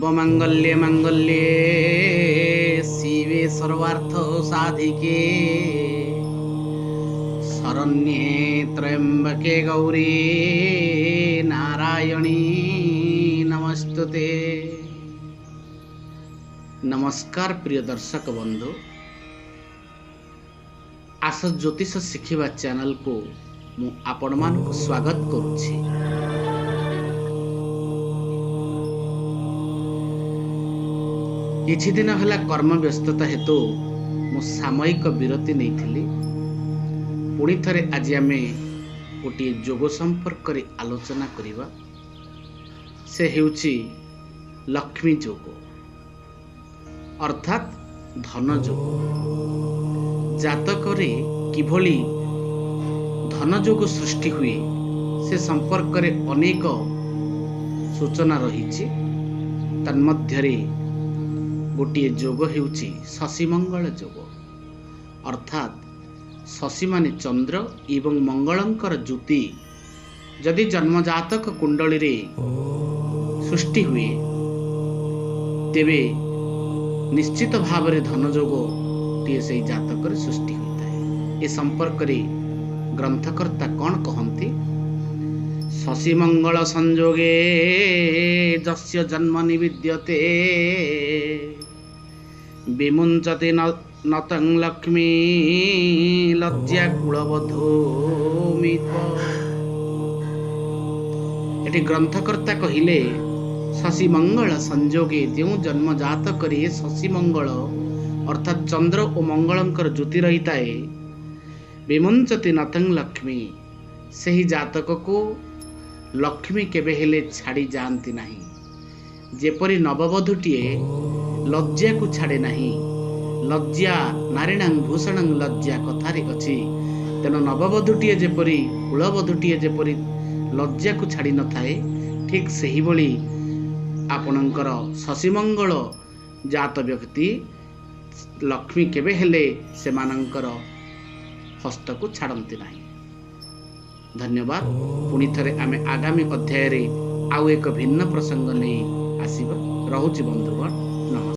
ସର୍ବମାଙ୍ଗଲ୍ୟେ ମାଙ୍ଗଲ୍ୟେ ଶିବେ ସର୍ବାର୍ଥ ସାଧିକେ ଶରଣ୍ୟେ ତ୍ର୍ୟମ୍ବକେ ଗୌରୀ ନାରାୟଣୀ ନମସ୍ତୁତେ। ନମସ୍କାର ପ୍ରିୟ ଦର୍ଶକ ବନ୍ଧୁ, ଆସ ଜ୍ୟୋତିଷ ଶିଖିବା ଚ୍ୟାନେଲକୁ ମୁଁ ଆପଣମାନଙ୍କୁ ସ୍ୱାଗତ କରୁଛି। କିଛି ଦିନ ହେଲା କର୍ମ ବ୍ୟସ୍ତତା ହେତୁ ମୁଁ ସାମୟିକ ବିରତି ନେଇଥିଲି। ପୁଣି ଥରେ ଆଜି ଆମେ ଗୋଟିଏ ଯୋଗ ସମ୍ପର୍କରେ ଆଲୋଚନା କରିବା। ସେ ହେଉଛି ଲକ୍ଷ୍ମୀ ଯୋଗ, ଅର୍ଥାତ୍ ଧନ ଯୋଗ। ଜାତକରେ କିଭଳି ଧନଯୋଗ ସୃଷ୍ଟି ହୁଏ ସେ ସମ୍ପର୍କରେ ଅନେକ ସୂଚନା ରହିଛି। ତନ୍ମଧ୍ୟରେ ଗୋଟିଏ ଯୋଗ ହେଉଛି ଶଶିମଙ୍ଗଳ ଯୋଗ, ଅର୍ଥାତ୍ ଶଶୀମାନେ ଚନ୍ଦ୍ର ଏବଂ ମଙ୍ଗଳଙ୍କର ଜ୍ୟୋତି ଯଦି ଜନ୍ମଜାତକ କୁଣ୍ଡଳୀରେ ସୃଷ୍ଟି ହୁଏ, ତେବେ ନିଶ୍ଚିତ ଭାବରେ ଧନଯୋଗଟିଏ ସେଇ ଜାତକରେ ସୃଷ୍ଟି ହୋଇଥାଏ। ଏ ସମ୍ପର୍କରେ ଗ୍ରନ୍ଥକର୍ତ୍ତା କ'ଣ କହନ୍ତି? ଶଶିମଙ୍ଗଳ ସଂଯୋଗେ ଯସ୍ୟ ଜନ୍ମ ନିବିଦ୍ୟତେ ବିମୁଞ୍ଚତି ନତଂ ଲକ୍ଷ୍ମୀ ଲଜ୍ଜା କୁଳବଧୂମିପ। ଏଠି ଗ୍ରନ୍ଥକର୍ତ୍ତା କହିଲେ ଶଶିମଙ୍ଗଳ ସଂଯୋଗେ, ଯେଉଁ ଜନ୍ମ ଜାତକରେ ଶଶିମଙ୍ଗଳ ଅର୍ଥାତ୍ ଚନ୍ଦ୍ର ଓ ମଙ୍ଗଳଙ୍କର ଜ୍ୟୋତି ରହିଥାଏ, ବିମୁଞ୍ଚତି ନତଂ ଲକ୍ଷ୍ମୀ, ସେହି ଜାତକକୁ ଲକ୍ଷ୍ମୀ କେବେ ହେଲେ ଛାଡ଼ି ଯାଆନ୍ତି ନାହିଁ। ଯେପରି ନବବଧୂଟିଏ ଲଜ୍ଜାକୁ ଛାଡ଼େ ନାହିଁ, ଲଜ୍ଜା ନାରୀଣାଂ ଭୂଷଣଂ ଲଜ୍ଜା କଥାରେ ଅଛି। ତେଣୁ ନବବଧୂଟିଏ ଯେପରି, କୁଳବଧୂଟିଏ ଯେପରି ଲଜ୍ଜାକୁ ଛାଡ଼ି ନଥାଏ, ଠିକ୍ ସେହିଭଳି ଆପଣଙ୍କର ଶଶିମଙ୍ଗଳ ଜାତ ବ୍ୟକ୍ତି ଲକ୍ଷ୍ମୀ କେବେ ହେଲେ ସେମାନଙ୍କର ହସ୍ତକୁ ଛାଡ଼ନ୍ତି ନାହିଁ। ଧନ୍ୟବାଦ। ପୁଣି ଥରେ ଆମେ ଆଗାମୀ ଅଧ୍ୟାୟରେ ଆଉ ଏକ ଭିନ୍ନ ପ୍ରସଙ୍ଗ ନେଇ ଆସିବା। ରହୁଛି ବନ୍ଧୁଗଣ, ନମସ୍କାର।